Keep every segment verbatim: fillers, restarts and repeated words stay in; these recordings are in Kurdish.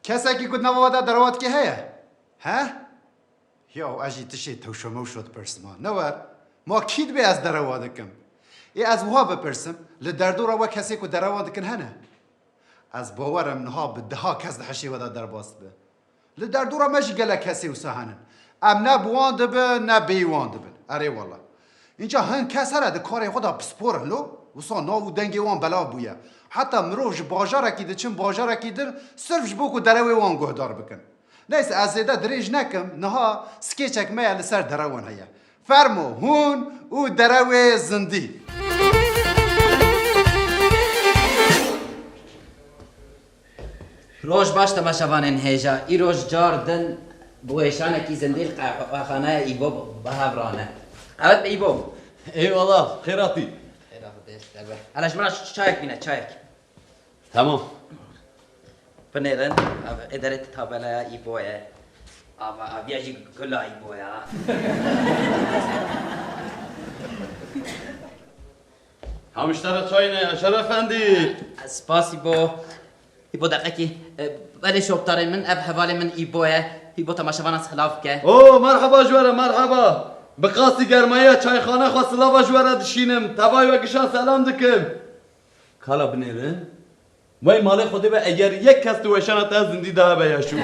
Kesekî ku di nava we de derewa dike heye? He? Yaw, ez jî tiştê tewşo mewşo dipirsim ha. Ne wer, ma kî dibê ez derewa dikim? Ê ez wiha bipirsim, li derdora we kesê ku derewa dikin hene? Ez bawer im niha bi deha kes di hişê we de derbas dibe. Li derdora me jî gelek kesê wisa henin. Em ne bi wan dibin, ne bêyî wan dibin. Erê wele. Înca hin kes here di karê xwe de pispor in lo, wisa nav û dengê wan belav bûye. Heta mirov ji bajarekî diçin bajarekî din, sirf ji bo ku derewê wan guhdar bikin. Neyse, ez zêde dirêj nekim, niha skêçek me ye li ser derewan heye. Fermo hûn û derewê zindî. Roj baş temaşevanên hêja. Îroj car din bi wêşanekî zindî li qehwexaneya Îbo bi hev rane. Qewet be Îbo. Eyvallah, xêr hatî. Xêra Xwedê ji te be. Hele ji min re çayek bîne, çayek. Tamam. Binêrin, ev êderê tabelaya Îbo ye. Ava aviya jî gula Îbo ya. Hem ji te re çayî ne ya Şeref Efendî. Spas Îbo. Îbo deqekî. E, belê şoptarê min, ev hevalê min Îbo ye. Îbo temaşevana silav bike. Oo, merheba ji we re, merheba. Bi qasî germayiya çayxane xwe silava ji we re dişînim. Tevayê we gişan selam dikim. Kala binêrin. Wey malê Xwedê be, eger yek kes di weşana te zindî de hebe ya şû.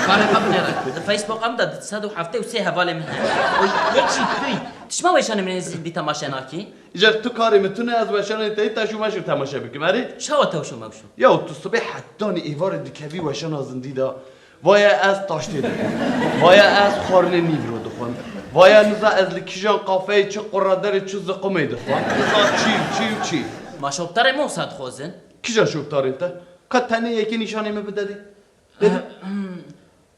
Karê xwe binêre. Di Facebook em de du sed û heftê û sê hevalê min hene. Oy, yek jî tu yî. Tu çima weşanê min ê zindî temaşe nakî? Jer tu karê min tune, ez weşanê te yî teşû meşû temaşe bikim, erê? Çawa tewşo mewşo? Ya tu sibê hetanî êvarê dikevî weşana zindî de. Vaya ez taştê dikim. Vaya ez xwarinê nîvro dixwim. Vaya niza ez li kîjan qafeyê çi qurederê çi ziqumê dixwim. Niza çî û çî û çî. Ma şoptarê me wisa dixwazin? Kîja şoptarên te? Ka tenê yekê nîşanê min bide dê. Dê.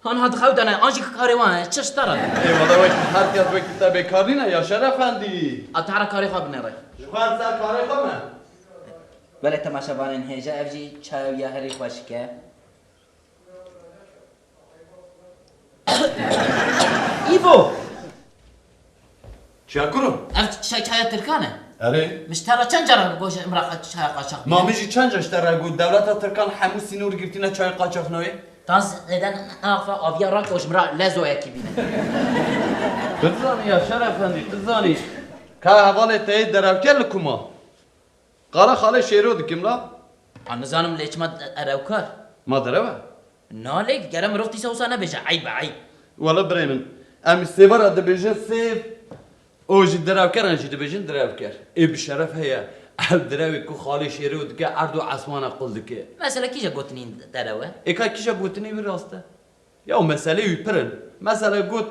Han hat xew dene, an jî karê wan e, çi ji te re? Ê wele wekî her kes wekî te bêkar nîne ya Şeref Efendî. A te re karê xwe binêre. Ji xwe em ser karê xwe me. Belê temaşevanên hêja ev jî çayo ya herî xweşik e. Îvo! Çiya kuro? Ev çay çaya Tirkan e. Erê. Min ji te re çend cara got ji min re çaya qaçax bîne? Ma min jî çend car ji te re got, dewleta Tirkan hemû sînor girtîne çayê qaçax nayê. Tan zêde nafa aviya rake û ji min re lezoyekî bîne. Tu dizanî ya Şeref Efendî, tu dizanî. Ka hevalê te yê derewker li ku ma? Qala xalê Şêro dikim la. A nizanim lê çima derewkar? Ma derew e? Na lê gere mirov dîsa wisa nebêje, eyb e, eyb. Wele birê min, em sêva re dibêjin sêv, û ji derewkeran jî dibêjin derewker. Ê bi şeref heye, ev derewê ku xalê Şêro dike erd û esmana qul dike. Mesela kîja gotinî derew e? Ê ka kîja gotinî wî rast e? Ya meselê wî pir in. Mesela got,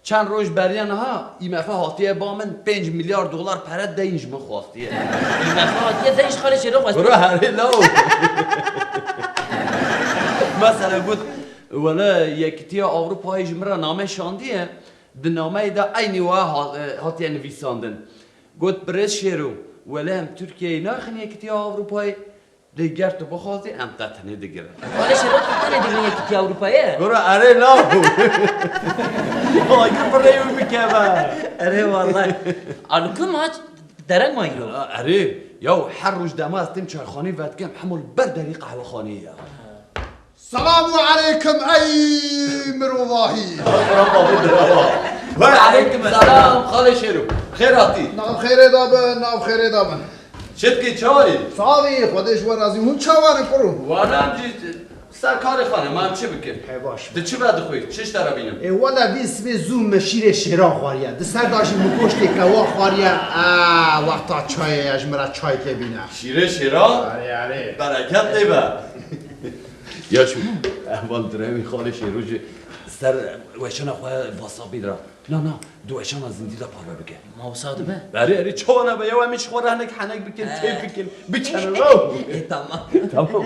çend roj beriya niha, I M F hatiye ba min pênc milyar dolar pere deyn ji min xwastiye. I M F hatiye deyn ji xalê Şêro xwestiye. Bro, herê law. Mesela got, wele Yekîtiya Ewropayê ji min re name şandiye, di nameyê de eynî wiha ha-, e, hatiye nivîsandin. Got, birêz Şêro, wele em Tirkiyeyê naxin Yekîtiya Ewropayê, Lê ger tu bixwazî, em te tenê digirin. Wele Şêro, tu tenê digirin Yekîtiya Ewropayê? Gora erê law. Agir bi rê wî bikeve. Erê wellay. A li ku ma dereng ma îro? Erê, yaw her roj dema ez têm çayxaneyê vedikim, hema li ber derî qehwexaneyê ye. Selamu aleykum ey mirovahî. Ve aleykum selam, xalê Şêro. Xêr hatî. Nav xêrê de bin, nav xêrê de bin. Çi dikî çawî? Savî, Xwedê ji we razî. Hûn çawa ne kuro? Wana em jî ser karê xwe ne, ma em çi bikin? He baş. Tu çi vedixwî? Çi ji te re bînim? Ê wele vî sibê zû me şîrê Şêro xwariye. Di ser de jî min goştê kewa xwariye. A, wexta çayê ye, ji min re çayekê bîne. Şîrê Şêro? Erê, erê. Bereket lê be. Ya şu, heval direwî xalê Şêro jî ser weşana xwe WhatsAppî dira. Na, na, di weşana zindî de parve bike. Ma wisa dibe? Erê, erê, çawa nebe? Yew em ê ji xwe re hinek henek bikin, He. keyf bikin, bikenin, raw. E, tamam. Tamam.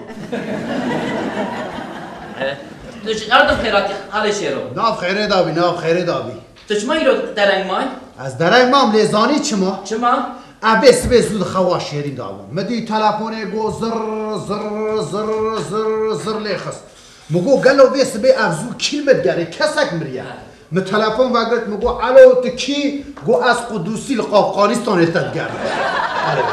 E, tu ji erdim xêratî xalê Şêro. Nav xêrê dabî, nav xêrê dabî. Tu çima îro dereng may? Ez dereng mam, lê zanî çima? Çima? Ez bê sibê zû di xewa şêrîn dabûm. Mi dî telefonê got zirr, zirr, zirr, zirr, zirr lê xist. Mi got, gelo vê sibê ev zû kî li me digerê? Kesek miriye. He. Mi telefon vegirt, mi got, elo, tu kî? Got, ez Qudusî li Afganistanê te digerim. Alo.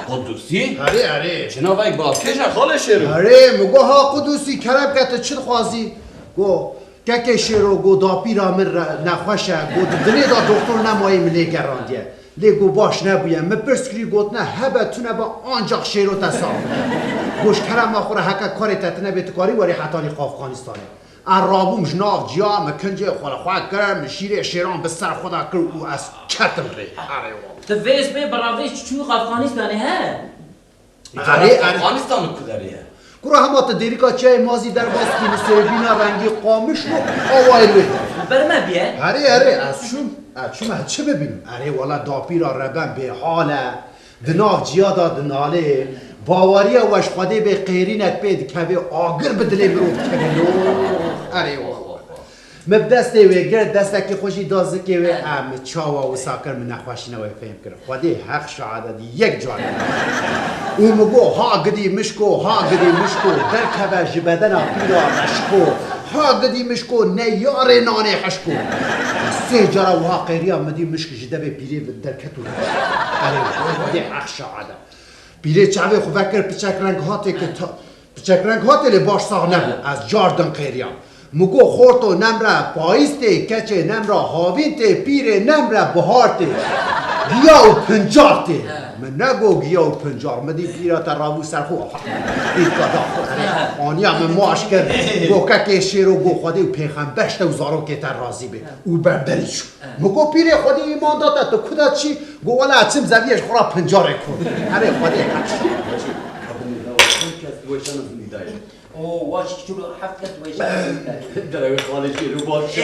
Qudusî? Erê, erê. Çi navek balkêş e, xalê Şêro? Erê, mi got, ha Qudusî, kerem ke, tu çi dixwazî? Got, kekê Şêro, got, dapîra min re-, nexweş e, got, di dinê de doktor nemayê, min lê gerandiye. Lê got, baş nebûye. Min pirs kirî, gotine, hebe tune be, ancax Şêro te sax bike. Got, ji kerema xwe re heke karê te tine bê, tu karî werî hetanî Afxanistanê. Ez rabûm ji nav ciya, min kincê xwe li xwe kir, min şîrê Şêran bi ser xwe de kir û ez ketim rê. Erê wala. Tu vê spê bi ravêj çû Afxanistanê, he? Erê, erê. Afxanistanê ku derê ye? Kura hema tu dêrika çiyayê Mazî derbas kî, li sêrbîna rengî qamiş û awayê wê. Ber me bîye? Erê, erê, ez çûm, ez çûm, ez çi bibînim? Erê wala, dapîra reben bêhal e. Di nav ciya de dinalê, baweriya we ji Xwedê bê, qêrînek pê dikeve, agir bi dilê mirov dikeve. Lo, erê wala. Min bi destê wê girt, destekî xwe jî da zikê wê, em çawa wisa kir, min nexweşîna wê fêm kir. Xwedê heq şahid e, di yek carê. Û min got, ha gidî mişko, ha gidî mişko, derkeve ji bedena pîra reşko. Ha gidî mişko, ne yarê nanê hişko. Sê cara wiha qêriya, min dî mişk ji devê pîrê derket û. Erê, Xwedê heq şahid e. Pîrê çavê xwe vekir, piçek reng hatê ke ta-, piçek reng hatê lê baş sax nebû. Ez cardin qêriyam. Min got, xorto nemre payîz tê, keçê nemre havîn tê, pîrê nemre bihar tê. Giya û pincar tê. Min nego giya û pincar. Min dî pîra te rabû ser xwe. Pîrka da xwe. Aniya min maş kir. Got, kekê Şêro, got, Xwedê û pêxember ji te û zarokê te razî bê. Û berderî çû. Min got, pîrê, Xwedê îman da te, tu ku de çî? Got, wela çim zeviyê ji xwe re pincarê ku. Erê, Xwedê heq şahid e. Kes weşana zindî dayê. O, waş çû heft kes weşana zindî dayê. Derewê xalê Şêro baş.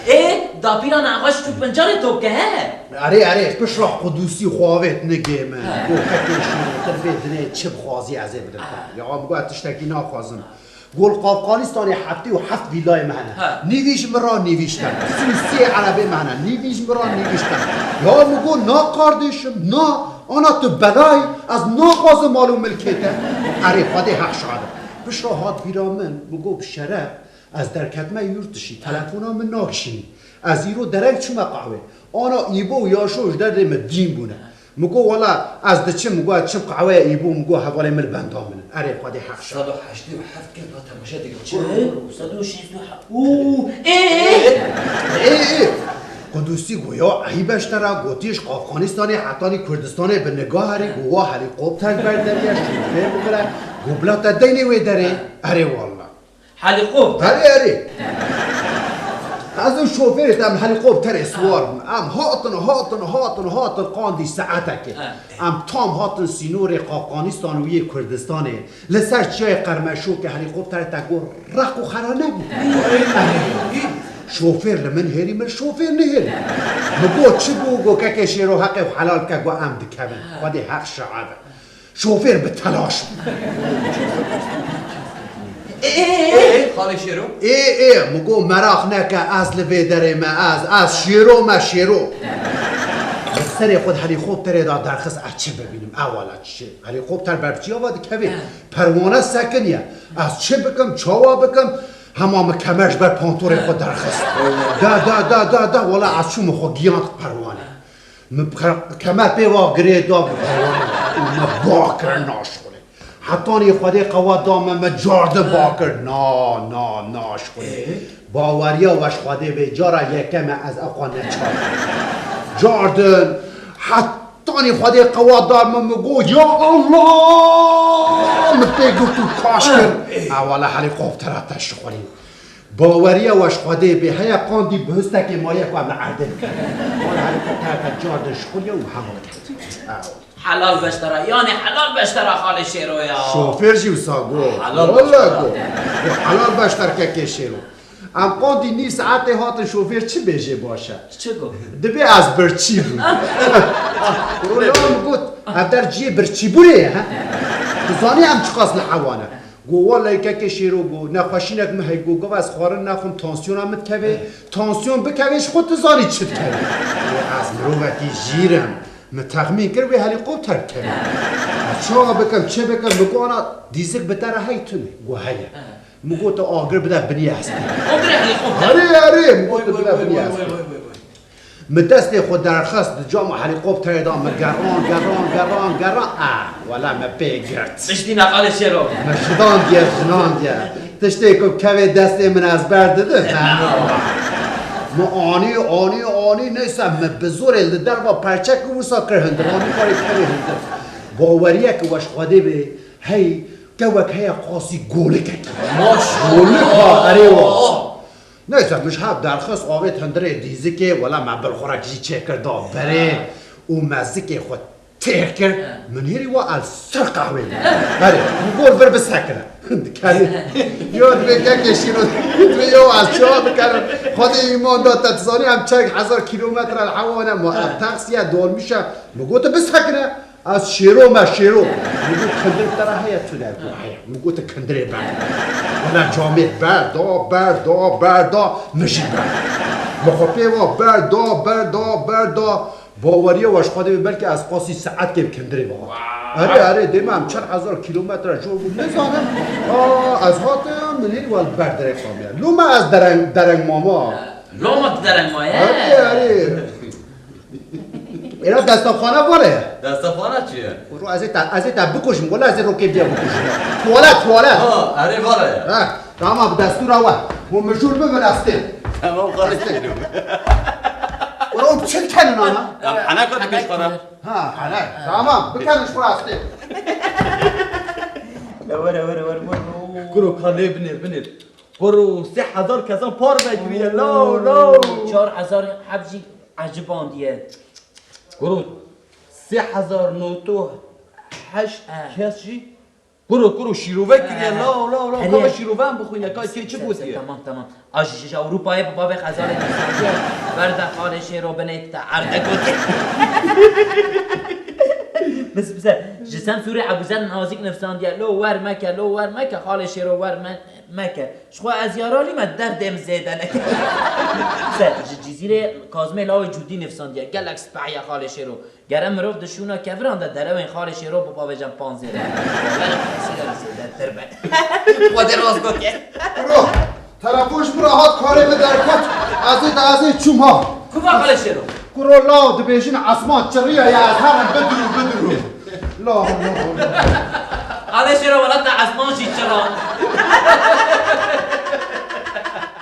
Ê, dapîra nexweş çû pincarê to ke, he? Erê, erê, pişra Qudusî xwe avêt nigê min. He. Got, kekê Şêro, tu vê dinê çi bixwazî ez ê bidim te. Ya, min got, tiştekî naxwazim. Got, li Afxanistanê heftê û heft vîlayê me hene. Ha. Nîvî ji min re, nîvî ji te. Sî û sê erebê me hene. Nîvî ji min re, nîvî ji te. Ya min got, na kardeşim, na. Ana tu belayî, ez naxwazim mal û milkê te. Erê, Xwedê heq şahid e. Piştre hat bîra min, min got, bi şeref, ez derketime yurt dişî, telefona min nakişînî. Ez îro dereng çûme qehwê. Ana Îbo û Yaşo ji derdê min dîn bûne. Min got, wela ez diçim, min got, ez çim qehweya Îbo, min got, hevalê min li benda min in. Erê, Xwedê heq şahid. Sed û heştê û heft kes ba temaşe dikin. Çi? Sed û şêst û heft. Û, ê, ê. Ê, ê. Qudusî got, ya eyb e ji te re, gotiye ji Afxanistanê hetanî Kurdistanê bi niga herî, got, wa helîkopter berderiye, şofêr bigire, got, bila te deynê wê derê. Erê, wala. Helîkopter. Erê, erê. Ez û şofêrê te em helîkopterê siwar bûn. Em hatin, hatin, hatin, hatin, qandî saetekê. Ha. Em tam hatin sînorê Qaqanistan û yê Kurdistanê. Li ser çiyayê Qermeşokê helîkopterê te got req û xera nebû. Şofêr li min hêrî, min şofêr nihêrî. Min got, çi bû? Got, kekê Şêro, heqê xwe helal bike, got, em dikevin. Xwedê heq şahid e. Şofêr bi telaş bû. Ê, ê, ê, ê. Ê, xalê Şêro? Ê, ê, min got, meraq neke, ez li vê derê me, ez, ez Şêro me, Şêro. Li serê xwe di helîkopterê de derxist, ez çi bibînim, ewala çi? Helîkopter ber çiya ve dikevê. He. Perwane sekiniye. Ez çi bikim, çawa bikim? Hema min kemer ji ber pantorê xwe derxist. Da, da, da, da, da, wela ez çûm, min xwe giyand perwane. Min ke-, kemer pê va girê da bi perwane û me ba kir naşixulê. Hetanî Xwedê qewet da me, me cardin ba kir. Na, na, naşixulê. Ê? Baweriya we ji Xwedê bê, cara yekem e ez ew xwe neçar. Cardin, hetanî Xwedê qewet da me, min got, ya Allah! Min pê girt û kaş kir. Ê? Ewala helîkoptera te şixulî. Baweriya we ji Xwedê bê, heya qandî bihustekê maye ku em li erdê bikin. Wala helîkoptera te cardin şixuliye û hema ket. Helal beştera, yani helal beştera xalê Şêro ya. Şofêr jî wisa got. Helal beştera. Wala got. Got, helal beşter kekê Şêro. Em qandî nîv saetê hatin, şofêr çi bêjê baş e? Çi got? Dibê ez birçî bûm. Wala min got, ev der cihê birçîbûnê ye, he? Tu zanî em çiqas li hewa ne? Got, wele kekê Şêro, got, nexweşînek min heye, got, gava ez xwarin naxwim, tansiyona min dikeve, tansiyon bikeve, ji xwe tu zanî çi dikeve. Got, ez mirovekî jîr im, min texmîn kir wê helîkopter dikeve. Ez çawa bikim, çi bikim, min got, ana dîzik bi te re heye tune? Got, heye. Min got, tu agir bide binî hestê. Agirê helîkopter. Erê, erê, min got, tu bide binî hestê. Min destê xwe derxist di cama helîkopterê de, min geran, geran, geran, geran. Ah, wela me pê girt. Piştî ne xalê Şêro. Me jidandiye, jinandiye. Tiştê ku kevê destê min ez ber didim. Min anî, anî, anî, neyse, min bi zorê li derva perçek û wisa kir hundir. Anî karê kevê hundir. Baweriyeke weş Xwedê bê, hey, kewek heye qasî golikekî. Maşallah. Golik ha, erê wa. Neyse, min ji hev derxist, avêt hundirê dîzikê, wela me bilxurek jî çêkir da berê û me zikê xwe têr kir, min hêrî wa ez ser qehwê bûm. Herê, min got vir bisekine. Dikerî. Yo, divê kekê şîro, divê yo ez çawa bikerim? Xwedê îman da te, tu zanî em çend hezar kîlometre li hewa ne ma, ev taksiye, dolmîşe. Min got bisekine. Ez şêro me şêro. Min got kindir te re heye, tu ne? Got heye. Min got kindirê ber. Wela camêr ber da, ber da, ber da, min jî ber. Min xwe pê va ber da, ber da, ber da. Baweriya we ji Xwedê be, belkî ez qasî saetkê bi kindirê ve hat. Erê, erê, dê me em çend hezar kîlometre jor bû, nizanim. Aa, ez hatim, min hîn wel ber dirê xamiya. Loma ez dereng, dereng mama. Loma tu dereng maye? Erê, erê. Êra destaxane vare ye. Destaxane çi ye? Kuro ez ê te, ez ê te bikujim, wela ez ê rokê diye bikujim. Tuwalet, tuwalet. Ha, erê vare ye. Ha, tamam, bi destûra we. Hûn mijûl bibin, ez têm. Tamam, xalê Şêro. Kuro çi dikenin ana? Ya, hene ka dikej xara. Ha, hene. Tamam, bikenin ji xwe, ez têm. La were, were, were, were. Kuro ka lê binêr, binêr. Kuro sê hezar kesan par vekiriye, law, law. Çar hezar heb jî ecibandiye. Kuro sê hezar nod û heşt kes jî. Kuro, kuro şîrove kiriye, law, law, law. Ka me şîrove em bixwîne, ka kê çi gotiye? Tamam, tamam. A ji, ji Ewropayê bi bavê xezalê nivîsandiye. Berde xalê Şêro binê te erde gotiye. Biz, bize, ji Semsûrê Ebûzer Nazîk nivîsandiye. Lo wer meke, lo wer meke, xalê Şêro wer me-, meke. Ji xwe ez yaralî me derdê min zêde neke. Se, ji Cizîrê Kazmê Lawê Cûdî nivîsandiye. Gelek spehiya xalê Şêro. Gere mirov di şûna keviran de derewên xalê Şêro bipavêjin panzêre. Zêdetir be. Xwedê rast gotiye. Bro, telefon ji min re hat, karê min derket. Ez ê de ez ê çûm ha. Ku va xalê Şêro? Kuro law dibêjin esman çiriya ya, ez herim bidirû, bidirû. La, la, la. Xalê Şêro, wela te esman jî çira.